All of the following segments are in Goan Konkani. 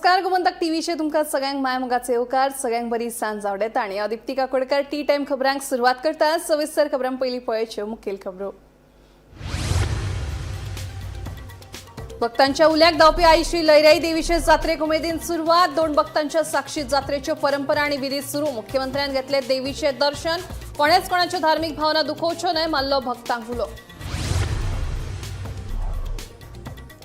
नमस्कार, गोमंतक टीव्हीचे तुमकां सगळ्यांक माय मोगाचे येवकार. सगळ्यांक बरी सांज आवडेता आणि हांव दिप्ती काकोडकर टी टायम खबरांक सुरवात करता. सविस्तर खबरां पयलीं पळयच्यो मुखेल खबरो. भक्तांच्या उल्याक धांवपी आई श्री लयराई देवीचे जात्रेक उमेदीन सुरवात. दोन भक्तांच्या साक्षीत जात्रेच्यो परंपरा आणि विधी सुरू. मुख्यमंत्र्यान घेतले देवीचे दर्शन. कोणेच कोणाच्यो धार्मिक भावना दुखोवच्यो न्हय, मारलो भक्तांक उलो.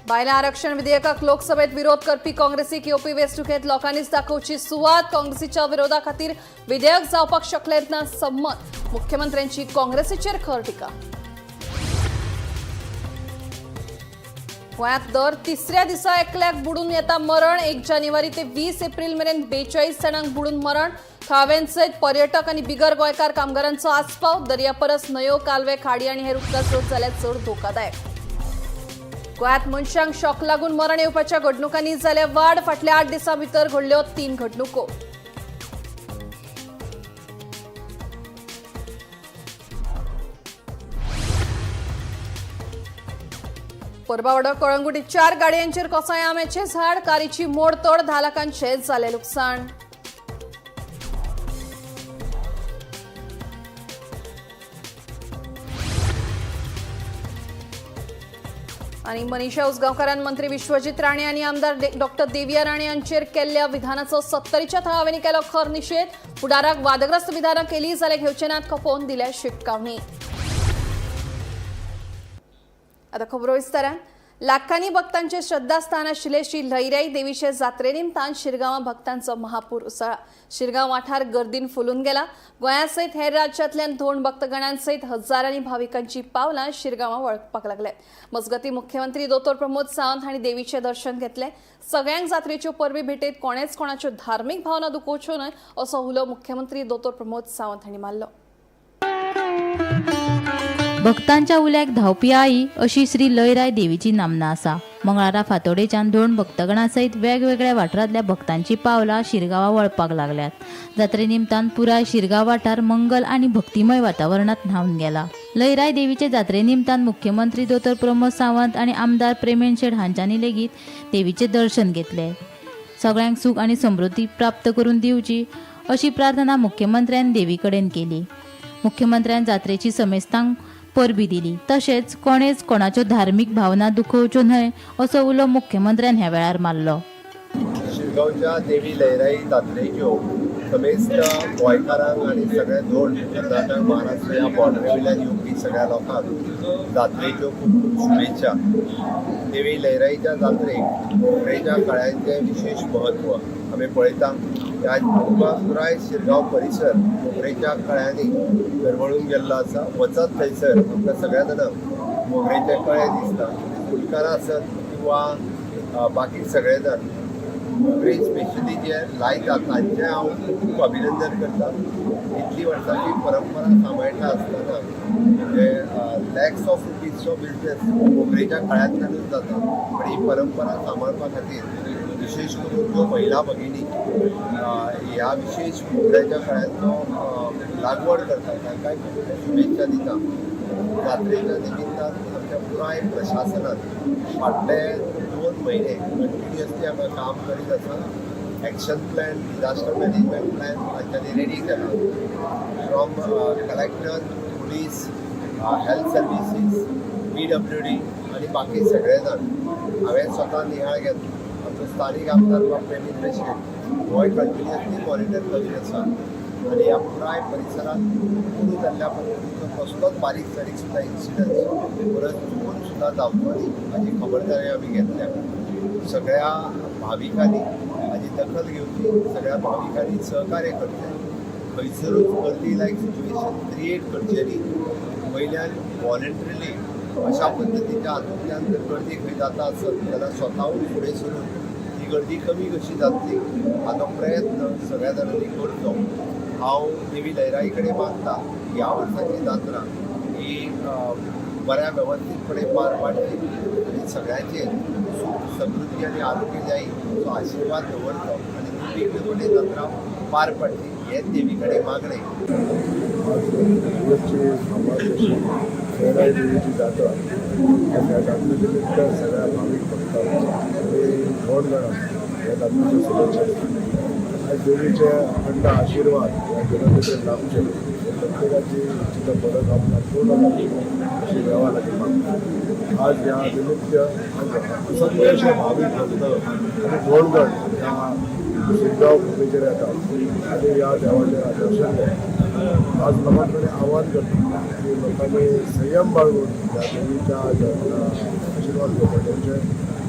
बायलां आरक्षण विधेयकाक लोकसभेत विरोध करपी काँग्रेसीक येवपी वेंचणुकेंत लोकांनीच दाखोवची सुवात. काँग्रेसीच्या विरोधा खातीर विधेयक जावपाक शकलें ना संमत. मुख्यमंत्र्यांची काँग्रेसीचेर खर टिका. गोंयांत दर तिसऱ्या दिसा एकल्याक बुडून येता मरण. 1 जानेवारी ते 20 एप्रिल मेरेन 42 जाणांक बुडून मरण. थळाव्यांसयत पर्यटक आनी बिगर गोंयकार कामगारांचो आस्पाव. दर्या परस न्हंयो, कालवे, खाडी आनी हेर उदका स्रोत जाल्यार चड धोकादायक. गोंयांत मनशांक शॉक लागून मरण येवपाच्या घडणुकांनी जाल्या वाड. फाटल्या 8 दिसां भितर घडल्यो तीन घडणुको. परबावाडो कळंगुटी चार गाडयांचेर कोसळ्ळें आंब्याचें झाड. कारीची मोडतोड. 10 लाखांचें जालें लुकसाण. आणि मनीषा उसगांवकारान मंत्री विश्वजित राणे आणि आमदार डॉक्टर देविया राणे यांचेर केल्ल्या विधानाचो सत्तरीच्या थळाव्यांनी केलो खर निशेध. फुडाराक वादग्रस्त विधानां केली जाल्यार घेवचे नात, खपोवन दिल्या शिटकावणी. आता खबरो विस्तारान. लाखांनी भक्तांचे श्रद्धास्थान आशिल्ले श्री लईराई देवीचे जात्रे निमतान शिरगांवां भक्तांचो महापूर उसळा. शिरगांव वाठार गर्दीन फुलून गेला. गोंया सयत हेर राज्यांतल्यान धोंड भक्तगणांसयत हजारांनी भाविकांची पावलां शिरगांवां वळपाक लागल्यात. मजगती, मुख्यमंत्री दोतोर प्रमोद सावंत हांणी देवीचें दर्शन घेतलें. सगळ्यांक जात्रेच्यो परबी भेटयत कोणेच कोणाच्यो धार्मीक भावना दुखोवच्यो न्हय, असो उलो मुख्यमंत्री दोतोर प्रमोद सावंत हांणी मारलो. भक्तांच्या उल्याक धांवपी आई अशी श्री लयराय देवीची नामना आसा. मंगळारा फांतोडेच्यान दोन भक्तगणा सयत वेगवेगळ्या वाठारांतल्या भक्तांची पावलां शिरगांवा वळपाक लागल्यात. जात्रे निमतान पुराय शिरगांव वाठार मंगल आनी भक्तिमय वातावरणांत न्हावन गेला. लयराय देवीचे जात्रे निमतान मुख्यमंत्री दोतोर प्रमोद सावंत आनी आमदार प्रेमेन शेट हांच्यांनी लेगीत देवीचें दर्शन घेतलें. सगळ्यांक सूख आनी समृद्धी प्राप्त करून दिवची अशी प्रार्थना मुख्यमंत्र्यान देवी कडेन केली. मुख्यमंत्र्यान जात्रेची समेस्तांक परबी दिली. तशेंच कोणेच कोणाच्यो धार्मीक भावना दुखोवच्यो न्हय, असो उलो मुख्यमंत्र्यान ह्या वेळार मारलो. शिरगांवच्या देवी लयराई जात्रेच्यो समेस्त गोंयकारांक आनी सगळ्या धोंड कर्नाटक, महाराष्ट्र ह्या बॉर्डरी वयल्यान येवपी सगळ्या लोकांक जात्रेच्यो खूब खूब शुभेच्छा. देवी लयराईच्या जात्रेक मोगरेच्या कळ्यांचें विशेश म्हत्व आमी पळयता. ह्या पुराय शिरगांव परिसर मोगरेच्या कळ्यांनी दरवळून गेल्लो आसा. वचत थंयसर आमकां सगळ्या जाणांक मोगरेचे कळे दिसता. फुलकारां आसत किंवा बाकी सगळे जाण मोगरी स्पेशली जे लायतात, तांचें हांव खूब खूब अभिनंदन करता. इतली वर्सांची परंपरा सांबाळटा आसतना म्हणजे लॅक्स ऑफ रुपीजचो बिजनेस मोगरेच्या कळ्यांतल्यानूच जाता, पण ही परंपरा सांबाळपा खातीर विशेश करून ज्यो महिला भगिनी ह्या विशेश मोगऱ्याच्या कळ्यांचो लागवड करतात, तांकांय खूब खूब शुभेच्छा दिता. जात्रेच्या निमित्तान आमच्या पुराय प्रशासनान फाटले 2 म्हयने कंटिन्युअसली आमी काम करीत आसा. Action plan, disaster management plan तांच्यांनी रेडी केला. From collector, police, health services, PWD आनी बाकी सगळे जाण. हांवें स्वता नियाळ घेतला. आमचो स्थानीक आमदार बाब प्रेमेंद्र शेट होय कंटिन्युअसली मॉनिटर करीत आसा आनी ह्या पुराय परिसरात कुरू जाल्ल्या पद्दतीचो कसलोच बारीक सारीक सुद्दां इन्सिडंट परत चुकून सुद्दां जावचो न्ही, हाची खबरदारी आमी घेतल्या. सगळ्या भाविकांनी हाजी दखल घेवची. सगळ्या भाविकांनी सहकार्य करचें. खंयसरूच गर्दी लायक सिच्युएशन क्रिएट करचें न्ही. वयल्यान वॉलंटरीली अशा पद्दतीच्या हातूंतल्यान जर गर्दी खंय जाता आसत जाल्यार स्वताहून फुडें सरून ही गर्दी कमी कशी जातली हाचो प्रयत्न सगळ्या जाणांनी करचो. हांव देवी लयराई कडेन मागता, ह्या वर्साची जात्रा ही बऱ्या वेवस्थीतपणे पार पाडची आनी सगळ्यांचेर सूख, समृद्धी आनी आरोग्य जाय असो आशिर्वाद दवरचो आनी निर्विघ्नपणे जात्रा पार पाडची हेच देवी कडेन मागणें. दिवसची फामाद अशी लयराई देवीची जात्रा. ह्या जात्रेनिमित्त सगळ्या भावीक भक्तांक आणि धोंडगणांक ह्या जात्रेच्यो शुभेच्छा दिता. आयज देवीचे अखंड आशिर्वाद ह्या जनतेचेर लाभचे, हे प्रत्येकाची इच्छित मनोकामना पूर्ण जावची अशी देवा लागीं मागता. आज ह्या निमित्त आज असंख्य अशे भावीक भक्त आनी धोणगण ह्या शिरगांव भुमेचेर येता आनी ह्या देवाचें दर्शन घेता. आज लोकां कडेन आव्हान करता की लोकांनी संयम बाळगून ह्या देवीच्या आशिर्वाद घेवपाचे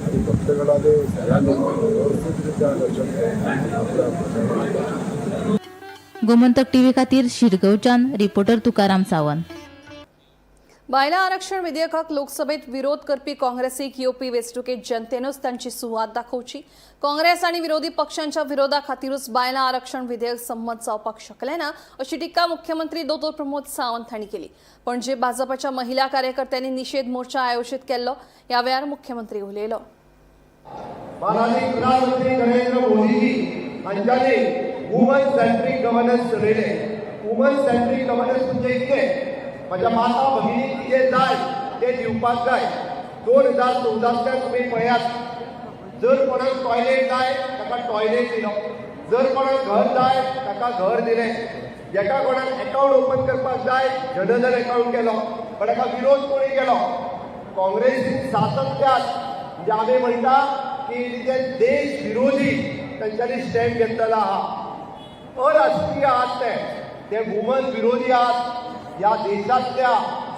आनी भक्तगणांनी सगळ्यांनी व्यवस्थीत रित्या दर्शन घेवन आपल्या प्रसादाक. गोमंतक टीव्ही खातीर शिरगांवच्यान रिपोर्टर तुकाराम सावंत. बायलां आरक्षण विधेयकाक लोकसभेत विरोध करपी काँग्रेसीक येवपी वेंचणुकेत जनतेनूच तांची सुवात दाखोवची. काँग्रेस आनी विरोधी पक्षांच्या विरोधा खातीरूच बायलां आरक्षण विधेयक संमत जावपाक शकलें ना, अशी टिका मुख्यमंत्री दोतोर प्रमोद सावंत हांणी केली. पणजे भाजपाच्या महिला कार्यकर्त्यांनी निशेध मोर्चा आयोजीत केल्लो. ह्या वेळार मुख्यमंत्री उलयलो. माननीय प्रधानमंत्री नरेंद्र मोदीजी हांच्यानी वुमन सेंट्रीक गव्हर्नन्स चलयलें. वुमन सेंट्रीक गव्हर्नन्स म्हणजे कितें? म्हज्या माता भगिनीक कितें जाय तें दिवपाक जाय. 2014तल्यान तुमी पळयात, जर कोणाक टॉयलेट जाय ताका टॉयलेट दिलो, जर कोणाक घर जाय ताका घर दिलें, जेका कोणाक एकावंट ओपन करपाक जाय जनधन एकावंट केलो. पण ताका विरोध कोणी केलो? काँग्रेसीन सातत्यान. म्हणजे आमी म्हणटा की ते देश विरोधी तांच्यांनी स्टँड घेतलेलो आहा. अराष्ट्रीय आहात ते, ते वुमन विरोधी आहात. ह्या देशांतल्या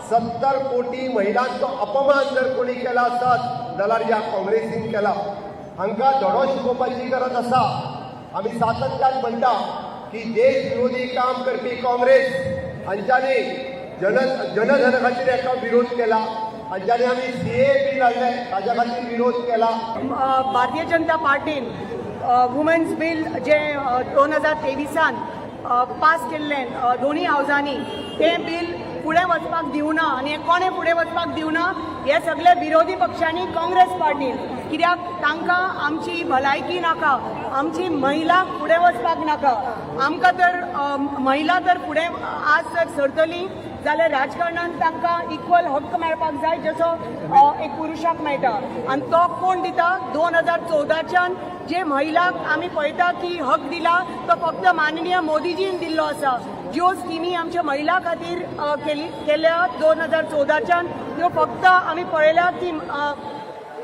70 कोटी महिलांचो अपमान जर कोणी केला आसत जाल्यार ह्या काँग्रेसीन केला. हांकां धडो शिकोवपाची गरज आसा. आमी सातत्यान म्हणटा की देश विरोधी काम करपी काँग्रेस हांच्यांनी जनधन खातीर एका विरोध केला, हांच्यांनी आमी सीएए बील हाडलें ताज्या खातीर विरोध केला. भारतीय जनता पार्टीन वुमन्स बील जे 2023आन पास केल्लें दोनूय हावजांनी, तें बील फुडें वचपाक दिवना. आनी हें कोणें फुडें वचपाक दिवना? हे सगळे विरोधी पक्षांनी, काँग्रेस पार्टीन. कित्याक तांकां आमची भलायकी नाका, आमची महिला फुडें वचपाक नाका. आमकां तर महिला जर फुडें आज जर सरतली जाल्यार राजकारणान तांकां इक्वल हक्क मेळपाक जाय जसो एक पुरुशाक मेळटा. आनी तो कोण दिता? 2014च्यान जे महिलाक आमी पळयता की हक दिला तो फक्त माननीय मोदीजीन दिल्लो आसा. ज्यो स्किमी आमच्या महिला खातीर केली केल्या 2014च्यान, त्यो फक्त आमी पळयल्या की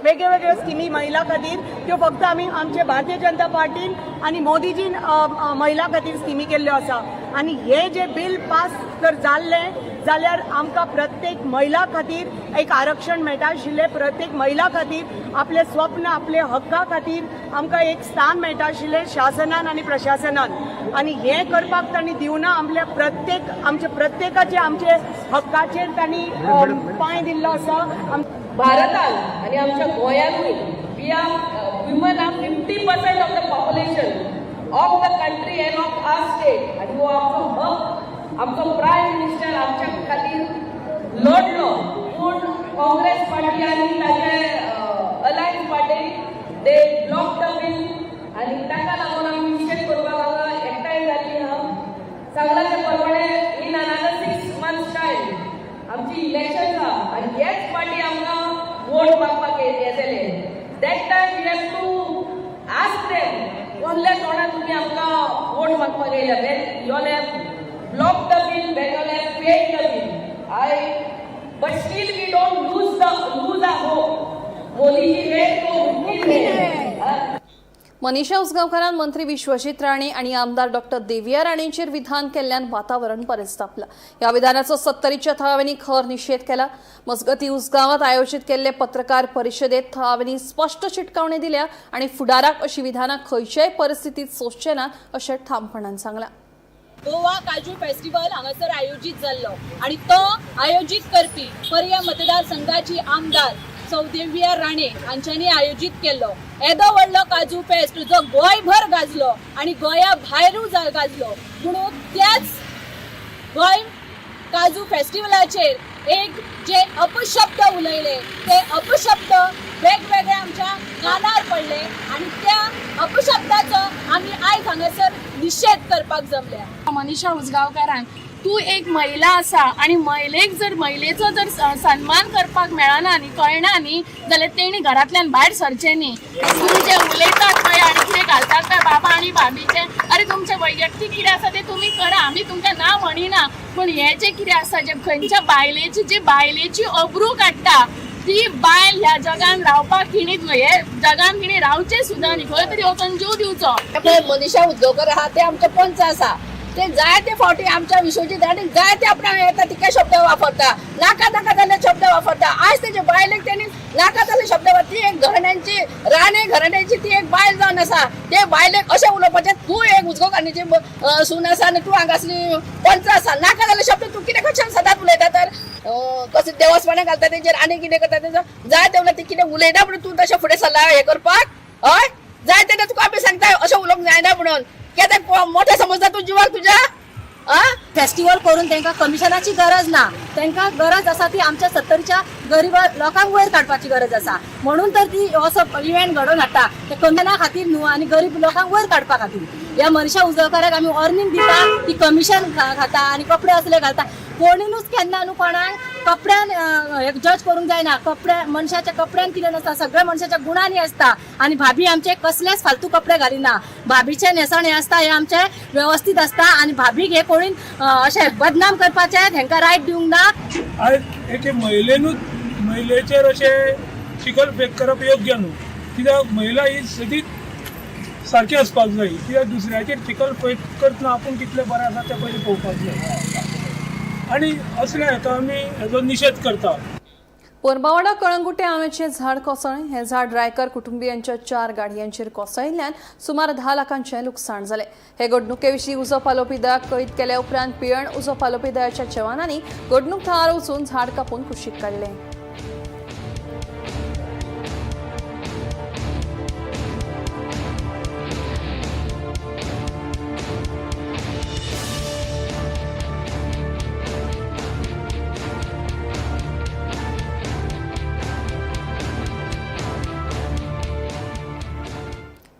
वेगळे वेगळे स्किमी महिला खातीर, त्यो फक्त आमी आमचे भारतीय जनता पार्टीन आनी मोदीजीन महिला खातीर स्किमी केल्ल्यो आसा. आनी हे जे बील पास जर जाल्लें जाल्यार आमकां प्रत्येक महिला खातीर एक आरक्षण मेळटा आशिल्लें. प्रत्येक महिला खातीर आपले स्वप्न, आपले हक्का खातीर आमकां एक स्थान मेळटा आशिल्लें शासनान आनी प्रशासनान. आनी हें करपाक तांणी दिवना. आमल्या प्रत्येक आमचे प्रत्येकाचे आमचे हक्काचेर तांणी पांय दिल्लो आसा. भारतान आनी आमच्या गोंयांतूय we are women are 50% of the population of the country and of our state. आनी हो आमचो हक. आमचो प्रायम मिनिस्टर आमच्या खातीर लढलो, पूण काँग्रेस पार्टी आनी ताजे alliance party, they block the bill. आनी ताका लागून आमी निशेध करपाक हांगा एकठांय जाल्ली आहा. सांगलाच्या प्रमाणे in another 6 months time आमची इलेक्शन आहा आनी हेच पार्टी आमकां वोट मागपाक येतले. That time we have to ask them, कसल्या तोंडान तुमी आमकां वोट मागपाक येयल्या when you have block the bill, when you have fail the bill? I but still we don't lose our hope. Modiji है तो मुमकिन है. मनीषा उसगांवकारान मंत्री विश्वजीत राणे आणि आमदार डॉक्टर देविया राणेंचेर विधान केल्ल्यान वातावरण बरेंच तापलं. या विधानाचो सत्तरीच्या थळाव्यांनी खर निशेध केला. मजगती, उसगांवात आयोजित केल्ले पत्रकार परिशदेत थळाव्यांनी स्पश्ट शिटकावणी दिल्या आणि फुडाराक अशी विधानां खंयच्याय परिस्थितीत सोंसचे ना अशें ठामपणान सांगलां. गोवा काजू फेस्टिवल हांगासर आयोजीत जाल्लो आणि तो आयोजीत करपी पर्या मतदारसंघाची आमदार सौदेविया राणे हांच्यांनी आयोजीत केल्लो येदो व्हडलो काजू फेस्ट, जो गोंयभर गाजलो आणि गोंया भायरूय गाजलो. म्हणून त्याच गोंय काजू फेस्टिवलाचेर एक जे अपशब्द उलयले, ते अपशब्द वेगवेगळे आमच्या कानार पडले आणि त्या अपशब्दाचो आमी आयज हांगासर निशेध करपाक जमल्या. मनीषा उजगावकारान तूं एक महिला आसा आनी महिलेक जर महिलेचो जर सन्मान करपाक मेळना न्ही, कळना न्ही जाल्यार तेणी घरांतल्यान भायर सरचें न्ही. तुमी जे उलयतात पळय आनी कितें घालतात पळय बाबा आनी भाभीचें, अरे तुमचें वैयक्तीक कितें आसा तें तुमी करा, आमी तुमकां ना म्हणिना, पूण हें जें कितें आसा जें खंयच्या बायलेची जी बायलेची अब्रू काडटा ती बायल ह्या जगान रावपाक तिणी हे जगान तिणी रावचें सुद्दां न्ही, खंय तरी वचून जीव दिवचो. मनीषा उदगांवकर आहा ते आमचे पंच आसा, ते जायते फावटी आमच्या विश्वजीत आनी जायते आपणाक येता तितके शब्द वापरता, नाका नाका जाल्ले शब्द वापरता. आज तेजे बायलेक तेणी नाका जाल्ले शब्द, ती एक घराण्यांची राणे घराण्याची ती एक बायल जावन आसा, ते बायलेक अशें उलोवपाचें तूं एक उजगांवकान्नीची सून आसा आनी तूं हांगासली पंच आसा, नाका जाल्ले शब्द तूं कितें कशें सदांच उलयता तर कशें देवस्पणां घालता तेंचेर आनी कितें करता तेंचो जाय तेवला ती कितें उलयना म्हणून तूं तशें फुडें सरला हें करपाक. हय जाय तेन्ना तुका आमी सांगता अशें उलोवंक जायना म्हणून, कित्याक मोठें समजता तूं जिवाक तुज्या. फेस्टिवल करून तांकां कमिशनाची गरज ना, तांकां गरज आसा ती आमच्या सत्तरीच्या गरीब लोकांक वयर काडपाची गरज आसा, म्हणून तर ती असो इव्हेंट घडोवन हाडटा. ते कमिशना खातीर न्हू आनी गरीब लोकांक वयर काडपा खातीर. ह्या मनीषा उजगांवकाराक आमी वॉर्निंग दिता, ती कमिशन खाता आनी कपडे असले घालता. कोणीनूच केन्ना न्हू कोणाक कपड्यान जज करूंक जायना. कपड्या मनशाच्या कपड्यान कितें नासता, सगळ्या मनशाच्या गुणांनी आसता. आनी भाभी आमचे कसलेच फालतू कपडे घालिना, भाभीचे न्हेसण हें आसता हें आमचें वेवस्थीत आसता. आनी भाभीक हे कोणी अशें बदनाम करपाचें हेंकां रायट दिवंक ना. आयज एके महिलेनूच महिलेचेर अशें चिखल फेक करप योग्य न्हू, कित्याक महिला ही सदींच सारकी आसपाक जाय. कित्याक दुसऱ्याचेर चिखल फेक करतना आपूण कितलें बरें आसा तें पयलीं पळोवपाक जाय आनी असल्या हेका आमी हेजो निशेध करता. पोरबावाडा कळंगुटे आंब्याचें झाड कोसळ्ळें. हें झाड रायकर कुटुंबियांच्या 4 गाडयांचेर कोसळिल्ल्यान सुमार 10 लाखांचें लुकसाण जालें. हे घडणुके विशीं उजो पालोवपी दळाक कळीत केल्या उपरांत पिळर्ण उजो पालोवपी दळाच्या जवानांनी घडणूक थळार वचून झाड कापून कुशीक काडलें.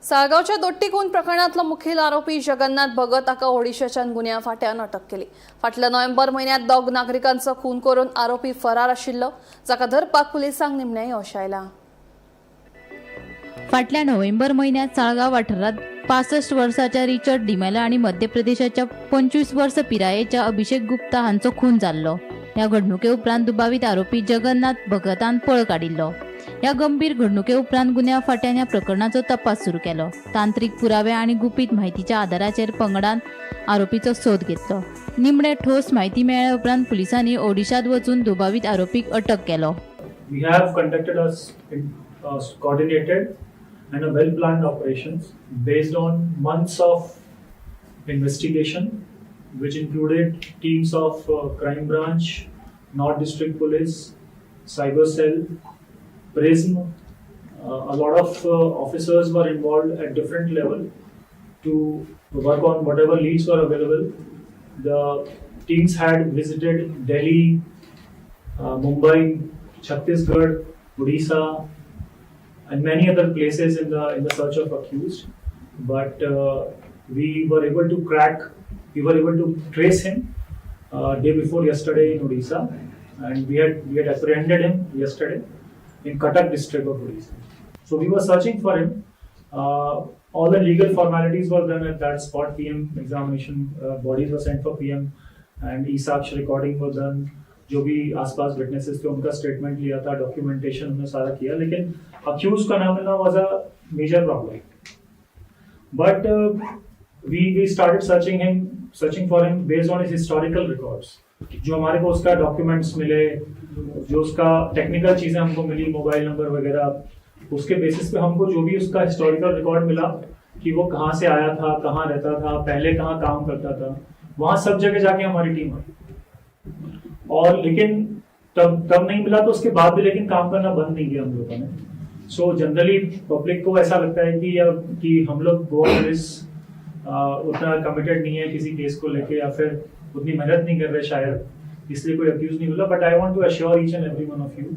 साळगांवच्या दोट्टी खून प्रकरणातलो मुखेल आरोपी जगन्नाथ भगत हाका ओडिशाच्यान गुन्यांव फांट्यान अटक केली. फाटल्या नोव्हेंबर म्हयन्यांत 2 नागरिकांचो खून करून आरोपी फरार आशिल्लो, जाका धरपाक पुलिसांक निमणें यश आयलां. फाटल्या नोव्हेंबर म्हयन्यांत साळगांव वाठारांत 65 वर्साच्या रिचर्ड डिमेला आनी मध्य प्रदेशाच्या 25 वर्स पिरायेच्या अभिषेक गुप्ता हांचो खून जाल्लो. ह्या घडणुके उपरांत दुबावीत आरोपी जगन्नाथ भगतान पळ काडिल्लो. ह्या गंभीर घडणुके उपरांत गुन्यांव फांट्यान ह्या प्रकरणाचो तपास सुरू केलो. तांत्रिक पुरावे आनी गुपीत म्हायतीच्या आदाराचेर पंगडान आरोपीचो सोद घेतलो. निमणे ठोस म्हायती मेळ्ळ्या उपरांत पुलिसांनी ओडिशांत वचून दुबावीत आरोपीक अटक केलो. We have conducted a coordinated and a well-planned operations based on months of investigation, which included teams of crime branch, North District Police, Cyber Cell, PRISM. A lot of officers were involved at different level to work on whatever leads were available. The teams had visited Delhi, Mumbai, Chhattisgarh, Odisha, and many other places in the search of accused. But we were able to crack, we were able to trace him day before yesterday in Odisha, and we had apprehended him yesterday in Cuttack district of Odisha. So we were searching for him. All the legal formalities were done at that spot. PM examination, bodies were sent for PM, and e-Saksh recording was done. जो भी आसपास विटनेसेस थे उनका स्टेटमेंट लिया था, डॉक्यूमेंटेशन हमने सारा किया, लेकिन अक्यूज का नाम मिलना was a major problem. But we started searching for him based on his historical records. जो हमारे को उसका डॉक्यूमेंट्स मिले, जो उसका टेक्निकल चीज़ें हमको मिली, मोबाइल नंबर वगैरह, उसके बेसिस पे हमको जो भी उसका हिस्टोरिकल रिकॉर्ड मिला कि वो कहाँ से आया था, कहाँ रहता था, पहले कहाँ काम करता था, वहाँ सब जगह जाके हमारी टीम आई। और लेकिन तब नहीं मिला तो उसके बाद भी लेकिन काम करना बंद नहीं किया हम लोगों ने। सो जनरली पब्लिक को ऐसा लगता है कि हम लोग गोवा पुलिस उतना कमिटेड नहीं है किसी केस को लेके या फिर उतनी मेहनत नहीं कर रहे शायद, इसलिए कोई अक्यूज नहीं मिला। But I want to assure each and every one of you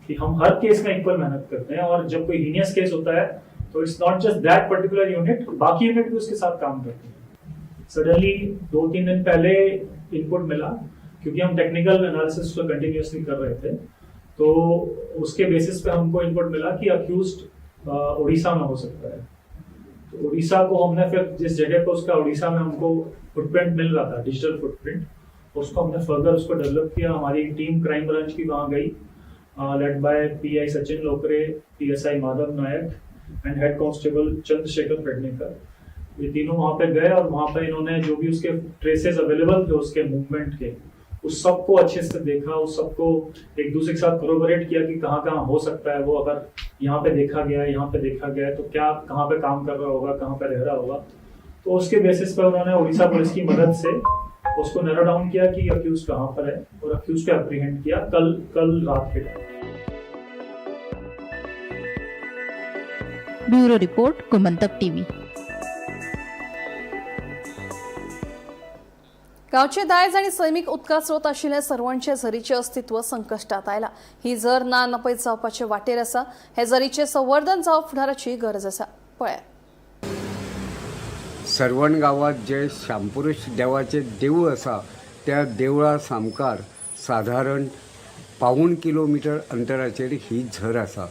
कि हम हर केस में इक्वल मेहनत करते हैं और जब कोई हीनियस केस होता है तो it's not just that particular unit, बाकी यूनिट भी उसके साथ काम करती है। सडनली 2-3 दिन पहले इनपुट मिला, क्योंकि हम टेक्निकल एनालिसिस तो कंटिन्यूसली कर रहे थे, तो उसके बेसिस पे हमको इनपुट मिला कि अक्यूज्ड उड़ीसा में हो सकता है। तो उड़ीसा को हमने फिर जिस जगह पर उसका उड़ीसा में हमको फुटप्रिंट मिल रहा था, डिजिटल फुटप्रिंट, उसको हमने फर्दर उसको डेवलप किया। हमारी टीम क्राइम ब्रांच की वहाँ गई, led by PI Sachin Lokre, PSI Madhav Nayak and head constable Chandrashekhar Pednekar. ये तीनों वहाँ पे गए और वहाँ पे इन्होंने जो भी उसके ट्रेसेस अवेलेबल थे उसके मूवमेंट के, उस सबको अच्छे से देखा, उस सबको एक दूसरे के साथ कोरोबरेट किया कि कहाँ कहाँ हो सकता है वो, अगर यहाँ पे देखा गया है, यहाँ पे देखा गया है, तो क्या कहाँ पे काम कर रहा होगा, कहाँ पे रह रहा होगा। तो उसके बेसिस पर उन्होंने उड़ीसा पुलिस की मदद से उसको नैरो डाउन किया कि अक्यूज कहाँ पर है और अक्यूज को अप्रीहेंड किया कल कल रात K time. Bureau report, Gomantak TV. गावचे दायज आणि सैमीक उदका स्रोत आशिल्ल्या सर्वांच्या झरीचे अस्तित्व संकश्टात आयला। ही झर ना नपयत जावपाचे वाटेर आसा। हे झरीचे संवर्धन जावप फुडाराची गरज आसा। पळयात। सर्वण गांवांत जे शामपुरुष देवाचें देवूळ आसा त्या देवळा सामकार सादारण 0.75 किलोमिटर अंतराचेर ही झर आसा।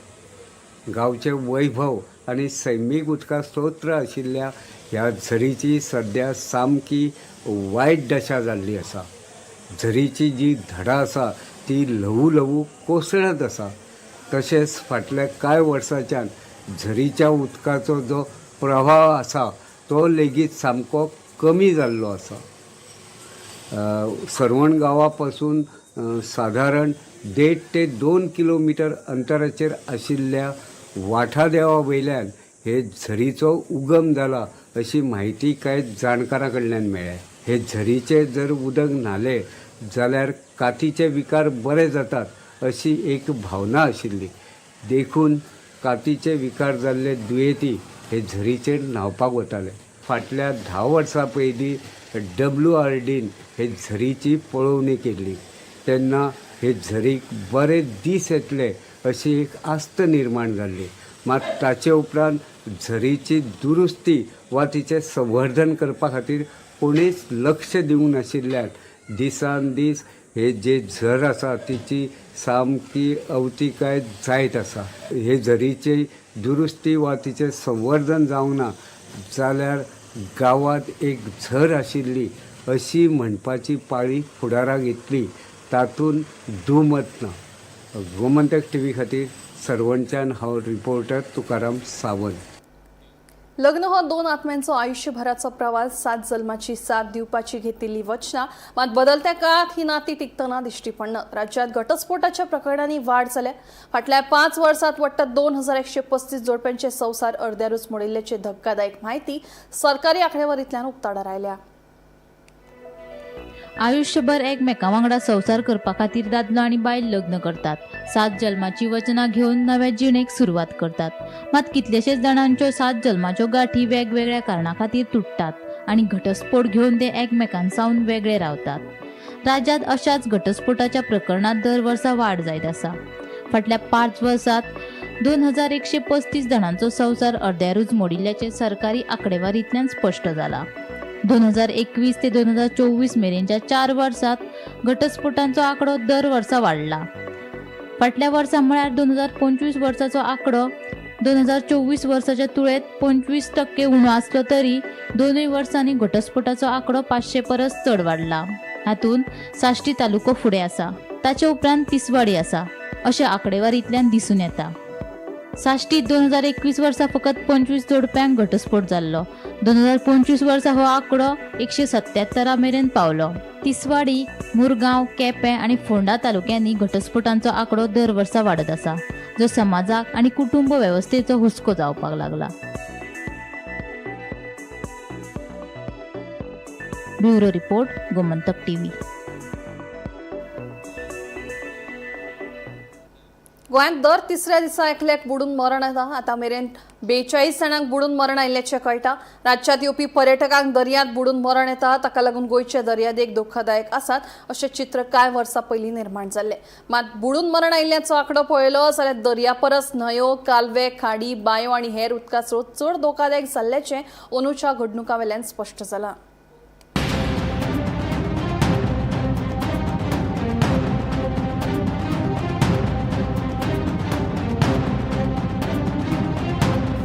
गांवचें वैभव आनी सैमीक उदका स्त्रोत आशिल्ल्या ह्या झरीची सद्या सामकी वायट दशा जाल्ली आसा। झरीची जी धडां आसा ती ल्हवू ल्हवू कोसळत आसा। तशेंच फाटल्या कांय वर्सांच्यान झरीच्या उदकाचो जो प्रवाह आसा तो लेगीत सामको कमी जाल्लो आसा। सर्वण गांवा पासून सादारण 1.5 ते 2 किलोमिटर अंतराचेर आशिल्ल्या वाठादेवा वयल्यान हे झरीचो उगम जाला अशी म्हायती कांय जाणकारां कडल्यान मेळ्ळ्या। हे झरीचें जर उदक न्हालें जाल्यार कातीचे विकार बरे जातात अशी एक भावना आशिल्ली, देखून कातीचे विकार जाल्ले दुयेंती हे झरीचेर न्हांवपाक वताले। फाटल्या 10 वर्सां पयलीं WRDन हे झरीची पळोवणी केल्ली तेन्ना हे झरीक बरे दीस येतले अशी एक आस्त निर्माण जाल्ली। मात ताचे उपरांत झरीची दुरुस्ती वा तिचें संवर्धन करपा खातीर कोणीच लक्ष दिवंक नाशिल्ल्यान दिसान दीस हे जे झर आसा तिची सामकी अवतिकाय जायत आसा। हे झरीची दुरुस्ती वा तिचें संवर्धन जावंक ना जाल्यार गांवांत एक झर आशिल्ली अशी म्हणपाची पाळी फुडाराक येतली तातूंत दुमत ना। गोमंतक टीव्ही खातीर सर्वणच्यान हांव रिपोर्टर तुकाराम सावंत। लग्न हो दोन आत्म्यांचो आयुष्यभराचो प्रवास, 7 जन्माची साथ दिवपाची घेतिल्ली वचना मात बदलत्या काळात ही नाती टिकतना दिश्टी पडना। राज्यात घटस्फोटाच्या प्रकरणांनी वाढ जाल्या। फाटल्या 5 वर्सात वट्ट 2135 जोडप्यांचे संवसार अर्द्यारूच मोडिल्ल्याची धक्कादायक माहिती सरकारी आंकडेवारींतल्यान उक्ताडार आयल्या। आयुष्यभर एकमेकां वांगडा संवसार करपा खातीर दादलो आनी बायल लग्न करतात। 7 जल्माची वचनां घेवन नव्या जिणेक सुरवात करतात। मात कितलेशेच जाणांच्यो 7 जल्माच्यो गांठी वेगवेगळ्या कारणां खातीर तुटतात आनी घटस्फोट घेवन ते एकमेकां सावन वेगळे रावतात। राज्यांत अशाच घटस्फोटाच्या प्रकरणांत दर वर्सा वाड जायत आसा। फाटल्या 5 वर्सांत 2135 जाणांचो संवसार अर्द्यारूच मोडिल्ल्याचें सरकारी आंकडेवारींतल्यान स्पश्ट जाला। 2021 ते 2024 मेरेनच्या 4 वर्सात घटस्फोटांचो आंकडो दर वर्सा वाडला। फाटल्या वर्सा म्हळ्यार 2025 वर्साचो आंकडो 2024 वर्साच्या तुळेत 25% उणो आसलो तरी दोनूय वर्सांनी घटस्फोटाचो आंकडो 500 परस चड वाडला। हातूंत साश्टी तालुको फुडें आसा, ताचे उपरांत तिसवाडी आसा अशें आंकडेवारींतल्यान दिसून येता। साश्टी 2021 वर्सा फकत 25 जोडप्यांक घटस्फोट जाल्लो। 2025 वर्सा हो आंकडो 177 मेरेन पावलो। तिसवाडी, मुरगांव, केपें आनी फोंडा तालुक्यांनी घटस्फोटांचो आंकडो दर वर्सा वाडत आसा, जो समाजाक आनी कुटुंब वेवस्थेचो हुस्को जावपाक लागला। Bureau report, Gomantak TV. गोंयांत दर तिसऱ्या दिसा एकल्याक बुडून मरण येता। आतां मेरेन 42 जाणांक बुडून मरण आयिल्ल्याचें कळटा। राज्यांत येवपी पर्यटकांक दर्यांत बुडून मरण येता, ताका लागून गोंयचे दर्यादेग धोकादायक आसात अशें चित्र कांय वर्सां पयलीं निर्माण जाल्लें। मात बुडून मरण आयिल्ल्याचो आंकडो पळयलो जाल्यार दर्या परस न्हंयो, कालवे, खाडी, बांयो आनी हेर उदका स्रोत चड धोकादायक जाल्ल्याचें अंदूच्या घडणुकां वेल्यान स्पश्ट जालां।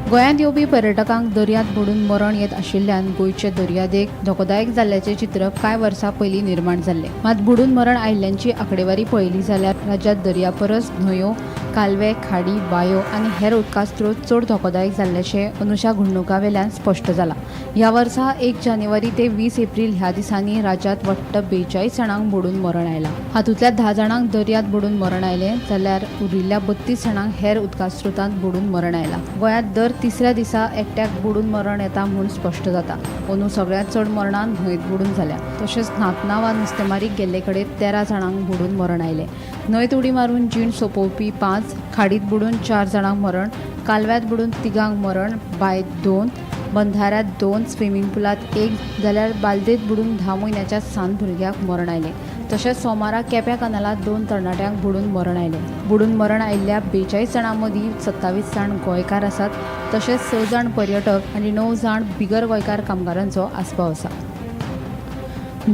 गोंयांत येवपी पर्यटकांक दर्यांत बुडून मरण येत आशिल्ल्यान गोंयचे दर्यादेग धोकोदायक जाल्ल्याचें चित्र कांय वर्सां पयलीं निर्माण जाल्लें. मात बुडून मरण आयिल्ल्यांची आंकडेवारी पळयली जाल्यार राज्यांत दर्या परस न्हंयो, कालवे, खाडी, बायो आनी हेर उदका स्रोत चड धोकोदायक जाल्ल्याचें अनुशा घडणुकां वेल्यान स्पश्ट जालां. ह्या वर्सा 1 जानेवारी ते 20 एप्रील ह्या दिसांनी राज्यांत वट्ट 42 जाणांक बुडून मरण आयलां. हातूंतल्या 10 जाणांक दर्यांत बुडून मरण आयलें जाल्यार उरिल्ल्या 32 जाणांक हेर उदका स्रोतांत बुडून मरण आयलां. गोंयांत दर तिसऱ्या दिसा एकट्याक बुडून मरण येता म्हूण स्पश्ट जाता. अंदू सगळ्यांत चड मरणां न्हंयत बुडून जाल्या. तशेंच न्हातना वा नुस्तेमारीक गेल्ले कडेन 13 जाणांक बुडून मरण आयलें. न्हंयत उडी मारून जीण सोंपोवपी 5, खाडीत बुडून 4 जाणांक मरण, कालव्यांत बुडून 3 मरण, बांयत 2, बंधाऱ्यांत 2, स्विमींग पुलांत 1 जाल्यार बालदेत बुडून 10 म्हयन्याच्या सान भुरग्याक मरण आयलें. तशेंच सोमारा केप्यां कनालांत 2 तरणाट्यांक बुडून मरण आयलें. बुडून मरण आयिल्ल्या 42 जाणां मदीं 27 जाण गोंयकार आसात, तशेंच 6 जाण पर्यटक आनी 9 जाण बिगर गोंयकार कामगारांचो आस्पाव आसा.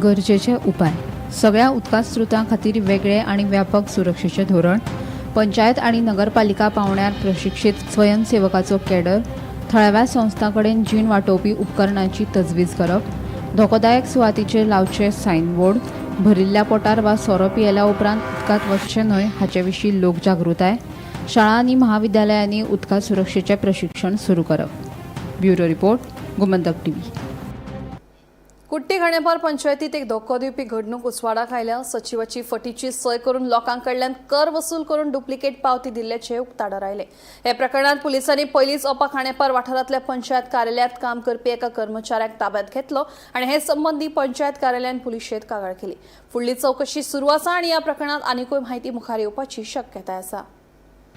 गरजेचे उपाय: सगळ्या उदका स्रोतां खातीर वेगळे आनी व्यापक सुरक्षेचें धोरण, पंचायत आनी नगरपालिका पांवड्यार प्रशिक्षीत स्वयंसेवकाचो कॅडर, थळाव्या संस्थां कडेन जीण वाटोवपी उपकरणांची तजवीज करप, धोकोदायक सुवातीचेर लावचे सायनबोर्ड, भरिल्ल्या पोटार वा सोरो पियेल्या उपरांत उदकांत वचचें न्हय हाचे विशीं लोकजागृताय, शाळा आनी महाविद्यालयांनी उदका सुरक्षेचें प्रशिक्षण सुरू करप. Bureau report, Gomantak TV. कुट्टी खांडेपार पंचायतीत एक धक्को दिवपी घडणूक उजवाडाक आयल्या. सचिवाची फटीची सय करून लोकां कडल्यान कर वसूल करून डुप्लिकेट पावती दिल्ल्याचे उक्ताडार आयले. हे प्रकरणात पुलिसांनी पयलींच ओपा खांडेपार वाठारांतल्या पंचायत कार्यालयांत काम करपी एका कर्मचाऱ्याक ताब्यात घेतलो आनी हे संबंदी पंचायत कार्यालयान पुलिशेंत कागाळ केली. फुडली चवकशी सुरू आसा आनी ह्या प्रकरणात आनिकूय म्हायती मुखार येवपाची शक्यताय आसा.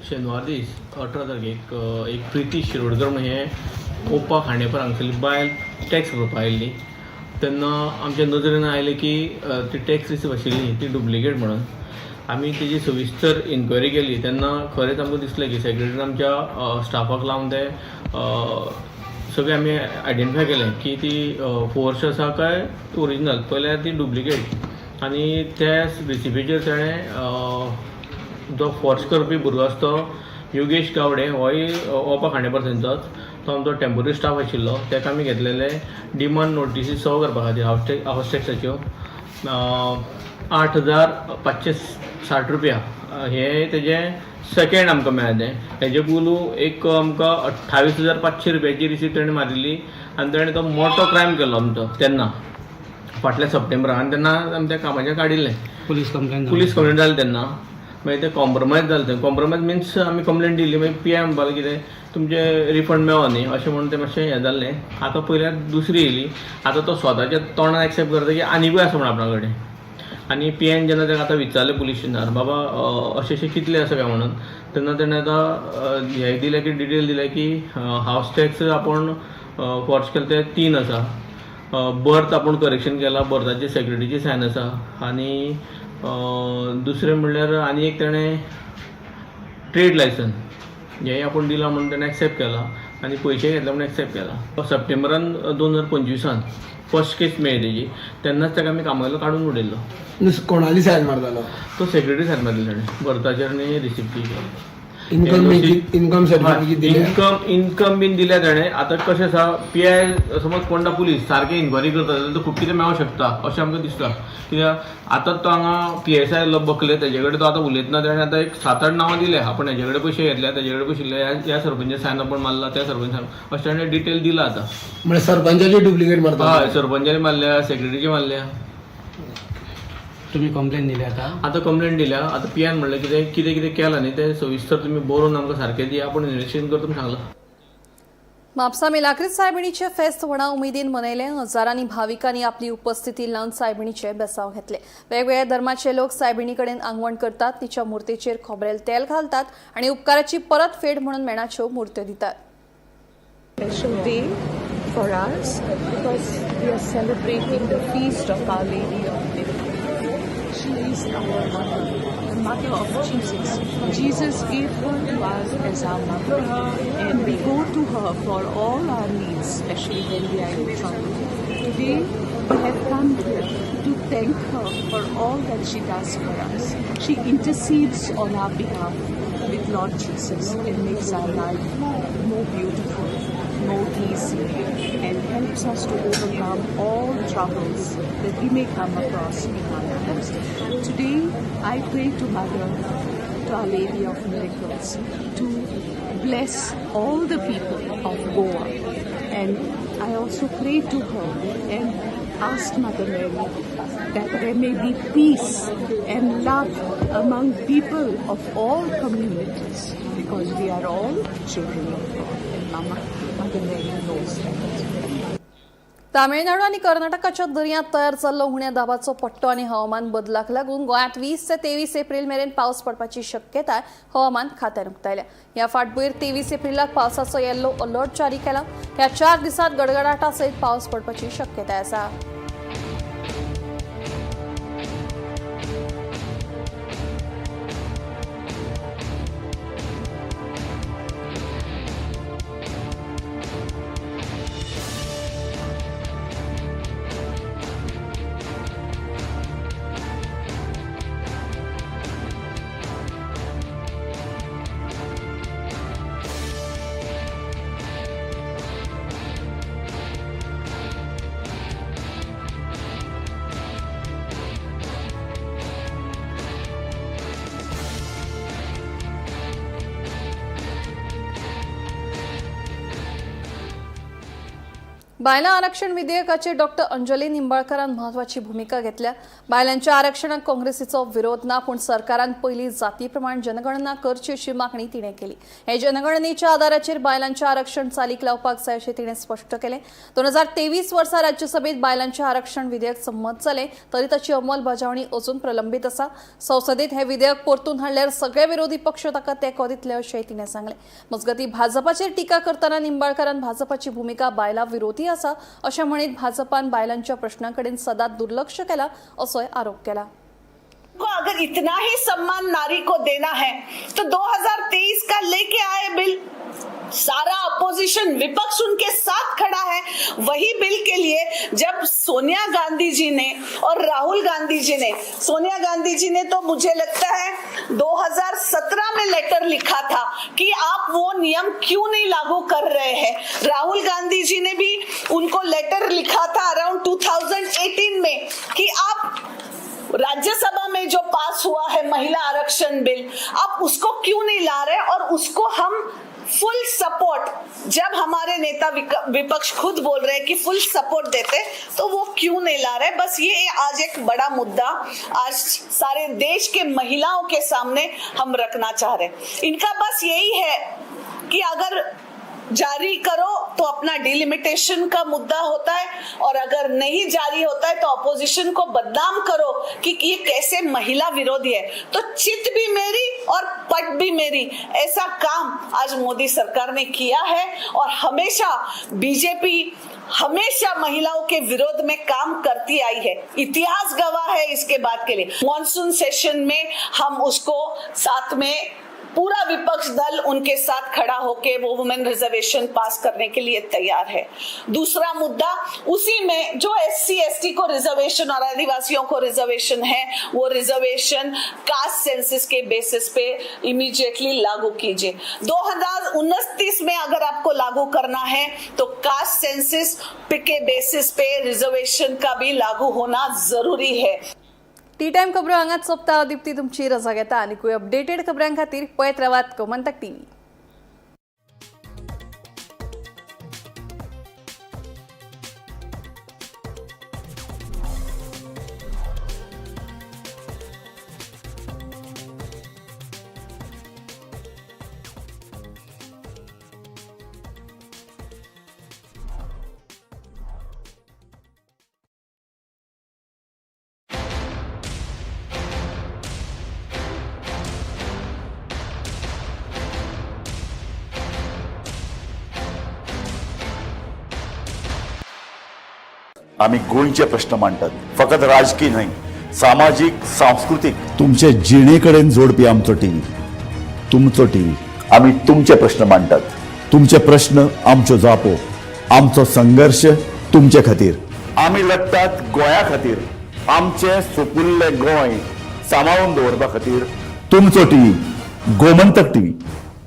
शेनवार दीस 18 तारखेक एक प्रिती शिरोडकर म्हणून हे ओपा खांडेपार हांगसरली बायल टॅक्स भरपाक आयिल्ली तेन्ना आमच्या नदरेन आयलें की ती टॅक्स रिसीव आशिल्ली ती डुप्लिकेट म्हणून. आमी तेजी सविस्तर इन्क्वायरी केली तेन्ना खरेंच आमकां दिसलें की सेक्रेटरीन आमच्या स्टाफाक लावन ते सगळें आमी आयडेंटिफाय केलें की ती फोर्स आसा काय ओरिजिनल. पळयल्यार ती डुप्लिकेट आनी त्या रिसिपीचेर तेणें जो फोर्स करपी भुरगो आसा तो योगेश गावडे, होय ओपा खांडेपार थंयचोच, तो आमचो टेंपोररी स्टाफ आशिल्लो. ताका आमी घेतलेले डिमांड नोटिसी सर्व करपा खातीर हावस टॅक्साच्यो 8560 रुपया हे तेजें सेकेंड आमकां मेळ्ळें. तें हेजे पयलू एक आमकां 28,500 रुपयाची रिसीट तेणें मारिल्ली आनी तेणें तो मोटो क्रायम केल्लो आमचो तेन्ना फाटल्या सप्टेंबराक आनी तेन्ना आमी त्या कामाचेर काडिल्लें. Police complain? पुलीस कंप्लेन जाली तेन्ना. मागीर ते कॉम्प्रोमायज जालें. तें कॉम्प्रोमायज मिन्स आमी कंप्लेन दिली, मागीर पी I म्हणपाक कितें तुमचें रिफंड मेळो न्ही अशें म्हणून तें मातशें हें जाल्लें. आतां पयल्यार दुसरी येयली. आतां तो स्वताच्या तोंडान एक्सेप्ट करता की आनिकूय आसा म्हणून आपणा कडेन. आनी पी आयन जेन्ना ताका आतां विचारलें पुलीस स्टेशनार, बाबा अशें अशें कितले आसा काय म्हणून, तेन्ना तेणें आतां हें दिलें की डिटेल दिलें की हावस टॅक्स आपूण फॉर्ज केले ते 3 आसा, बर्थ आपूण करेक्शन केला, बर्थाची सेक्रेटरीची सायन आसा आनी दुसरें म्हणल्यार आनी एक तेणें ट्रेड लायसन हें आपूण दिलां म्हणून तेणें एक्सेप्ट केलां आनी पयशे घेतले म्हणून एक्सेप्ट केला. सप्टेंबरान 2025 फर्स्ट केस मेळ्ळी तेजी, तेन्नाच ताका आमी कामावयलो काडून उडयल्लो. कोणाली सायन मारतालो? तो सेक्रेटरी सायन मारली तेणें बर्थाचेर आनी रिसिप्टीचेर. इन्कम, इन्कम सर्टिफिकेट दिले? इन्कम, इन्कम बीन दिल्या तेणें. आतां कशें आसा, पी I समज कोंडा पुलीस सारकें इन्क्वायरी करता जाल्यार तो खूब कितें मेळोंक शकता अशें आमकां दिसता. कित्याक आतां तो हांगा पी एस I आयलो बकले, तेजे कडेन तो आतां उलयतना तेणें आतां एक 7-8 नांवां दिल्या. आपण हेजे कडेन पयशे घेतल्या, तेजे कडेन पयशे दिले, ह्या सरपंचा सायन आपण मारला, त्या सरपंच सायन, अशें तेणें डिटेल दिला आतां. म्हणजे सरपंचाची डुप्लिकेट मारता? हय, सरपंचानी मारल्या, सेक्रेटरीची मारल्या. तुम्ही कंप्लेन दिली आता? आतां कंप्लेन दिल्या. आतां पी आयन म्हणलें कितें कितें कितें केलां न्ही तें सविस्तर तुमी बरोवन आमकां सारकें दिया, आपूण इन्वेस्टिगेशन करता म्हूण सांगलां. म्हापसा मिलाग्रीस सायबिणीचे फेस्त व्हडा उमेदीन मनयले. हजारांनी भाविकांनी आपली उपस्थिती लावन सायबिणीचे बेसाव घेतले. वेगवेगळ्या धर्माचे लोक सायबिणी कडेन आंगवण करतात, तिच्या मूर्तीचेर खोबरेल तेल घालतात आनी उपकाराची परतफेड म्हणून मेणाच्यो मूर्त्यो दितात. Special day for us because we are celebrating the feast of Our Lady of Miracle. She is our mother, the mother of Jesus. Jesus gave her to us as our mother, and we go to her for all our needs, especially when we are in trouble. Today, We have come here to thank her for all that she does for us. She intercedes on our behalf with Lord Jesus and makes our life more beautiful, more easy, and helps us to overcome all troubles that we may come across in our lives. Today, I pray to Mother, to Our Lady of Miracles, to bless all the people of Goa. And I also pray to her and ask Mother Mary that there may be peace and love among people of all communities, because we are all children of God, and Mother Mary knows that. Tamil Nadu आणि कर्नाटकाच्या दर्यांत तयार जाल्लो उण्या दाबाचो पट्टो आनी हवामान बदलाक लागून गोंयांत 20 ते 23 एप्रील मेरेन पावस पडपाची शक्यताय हवामान खात्यान उक्तायल्या. ह्या फाटभूंयेर 23 एप्रिलाक पावसाचो येल्लो अलर्ट जारी केला. ह्या 4 दिसांत गडगडाटा सयत पावस पडपाची शक्यताय आसा. बायलां आरक्षण विधेयकाचेर डॉक्टर अंजली निंबाळकरान म्हत्वाची भुमिका घेतल्या. बायलांच्या आरक्षणाक काँग्रेसीचो विरोध ना, पूण सरकारान पयली जाती प्रमाण जनगणना करची अशी मागणी तिणें केली. हे जनगणनेच्या आदाराचेर बायलांचें आरक्षण चालीक लावपाक जाय अशें तिणें स्पश्ट केलें. 2023 वर्सा राज्यसभेत बायलांचें आरक्षण विधेयक संमत जालें तरी ताची अंमलबजावणी अजून प्रलंबीत आसा. संसदेत हें विधेयक परतून हाडल्यार सगळे विरोधी पक्ष ताका तेंको दितले अशेंय तिणें सांगलें. मजगतीं भाजपाचेर टिका करतना निंबाळकरान भाजपाची भुमिका बायलां विरोधी आसा अशें म्हणीत भाजपान बायलांच्या प्रश्नांकडेन सदांच दुर्लक्ष केला असोय आरोप केला. को अगर इतना ही सम्मान नारी को देना है तो 2023 का लेके आए बिल, सारा अपोजिशन विपक्ष उनके साथ खड़ा है. वही बिल के लिए जब सोनिया गांधी जी ने और राहुल गांधी जी ने, सोनिया गांधी जी ने तो मुझे लगता है 2017 में लेटर लिखा था कि आप वो नियम क्यों नहीं लागू कर रहे हैं. राहुल गांधी जी ने भी उनको लेटर लिखा था अराउंड 2018 में कि आप राज्यसभा में जो पास हुआ है महिला आरक्षण बिल, आप उसको क्यों नहीं ला रहे. और उसको हम फुल सपोर्ट, जब हमारे नेता विपक्ष खुद बोल रहे हैं कि फुल सपोर्ट देते, तो वो क्यों नहीं ला रहे. बस ये आज एक बड़ा मुद्दा आज सारे देश के महिलाओं के सामने हम रखना चाह रहे हैं. इनका बस यही है कि अगर जारी करो तो अपना डिलिमिटेशन का मुद्दा होता है, और अगर नहीं जारी होता है तो अपोजिशन को बदनाम करो कि ये कैसे महिला विरोधी है. तो चित भी मेरी और पट भी मेरी, ऐसा काम आज मोदी सरकार ने किया है. और हमेशा बीजेपी हमेशा महिलाओं के विरोध में काम करती आई है, इतिहास गवाह है इसके बाद के लिए. मॉनसून सेशन में हम उसको साथ में पूरा विपक्ष दल उनके साथ खड़ा होके वो वुमेन रिजर्वेशन पास करने के लिए तैयार है. दूसरा मुद्दा उसी में जो SC ST को रिजर्वेशन और आदिवासियों को रिजर्वेशन है, वो रिजर्वेशन कास्ट सेंसस के बेसिस पे इमीडिएटली लागू कीजिए. 2029 में अगर आपको लागू करना है तो कास्ट सेंसस के बेसिस पे रिजर्वेशन का भी लागू होना जरूरी है. टी टायम खबरो हांगाच सोंपता. दीप्ती तुमची रजा घेता आनीकूय अपडेटेड खबरां खातीर पळयत रावात गोमंतक टीव्ही. आमी गोंयचे प्रश्न मांडटात, फकत राजकीय न्हय, सामाजीक, सांस्कृतीक, तुमचे जिणे कडेन जोडपी आमचो टीव्ही, तुमचो टीव्ही. आमी तुमचे प्रश्न मांडटात, तुमचे प्रश्न आमच्यो जापो, आमचो संघर्श तुमचे खातीर. आमी लडटात गोंया खातीर, आमचें सुपुल्लें गोंय सांबाळून दवरपा खातीर. तुमचो टीव्ही, गोमंतक टीव्ही.